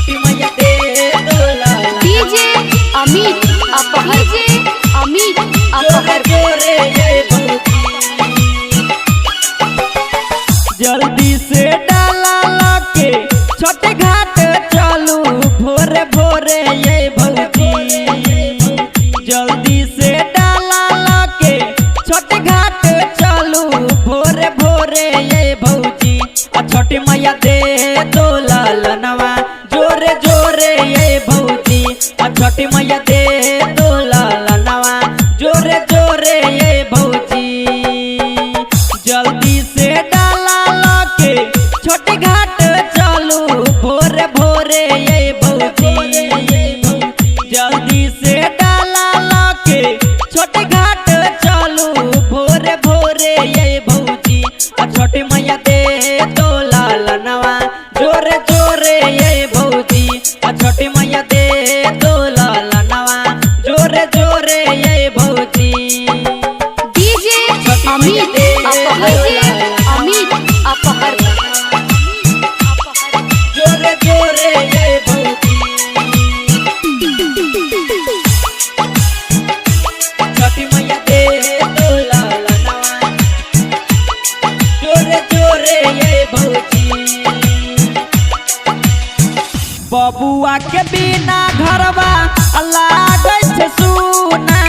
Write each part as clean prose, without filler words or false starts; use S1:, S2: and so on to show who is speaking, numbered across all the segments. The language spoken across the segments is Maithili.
S1: छठी मैया दे दो लाला।
S2: डीजे अमित अपहर, डीजे अमित
S1: जोरे
S2: अपहर।
S1: जोरे ये भौजी, जल्दी से डाला लके छोटे घाट चलू भोरे भोरे ये भौजी। जल्दी से डाला लके छोटे घाट चलू भोरे भोरे ये भौजी। आ छोटी मैया दे दो लालनवा जोरे जोरे ये भौजी। आ छोटी मैया दे दो लालनवा जोरे जोरे ये भौजी। जल्दी से डाला लके छोटे घाट चलू भोरे भोरे ये भौजी। जल्दी से डाला लके छोटे घाट चलू भोरे भोरे ये भौजी। आ छोटी मैया दे दो लालनवा जोरे जोरे ये भौजी। आ छोटी मैया दे दो लालनवा जोरे जोरे ये भौजी।
S2: डीजे अमित अपहर, डीजे अमित अपहर।
S1: जोरे जोरे ये भौजी। छठी मैया दे दो लालनवा जोरे जोरे ये भौजी। बबुआ के बिना घरवा लागै छै सुना,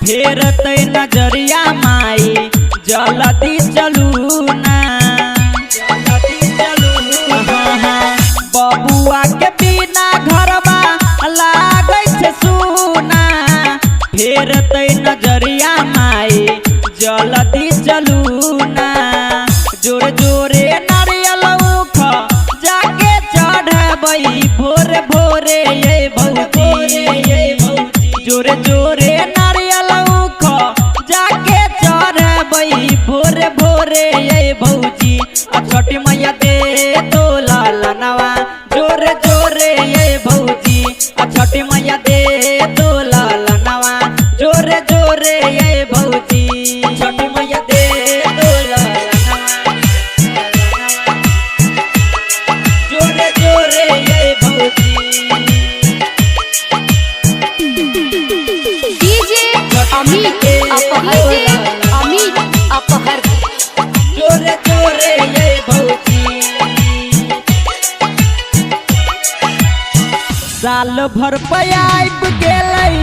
S1: फेर तै नजरिया माई जल्दी चलू ना, जल्दी चलू। हाँ हाँ, बबुआ के बिना घरवा लागै छै सुना, फेर तै नजरिया माई जल्दी चलू ना। जोरे जोरे नारियल उख जाके चढ़बै भोरे भोरे ये भौजी। जोरे जोरे नारियल उख जाके चढ़बै भोरे भोरे ये भौजी। आ छठी मैया दे दो लालनवा जोरे जोरे ये भौजी। आ छठी मैया दे दो लालनवा जोरे जोरे ये भौजी। छठी मैया दे दो लालनवा जोरे जोरे ये भौजी।
S2: डीजे अमित अपहर, डीजे अमित अपहर।
S1: जोरे जोरे ये भौजी। साल भर पयाब गेलै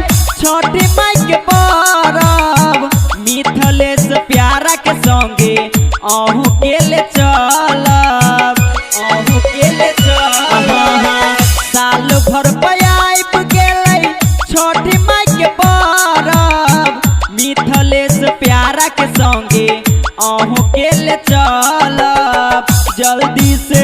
S1: छठी माई के परब, मिथलेश प्यारा के संगे अहू के ले चलब, अहू के ले चलब। साल भर पयाब गेलै छठी माई के परब, मिथलेश प्यारा के संगे अहू के ले चलब। जल्दी से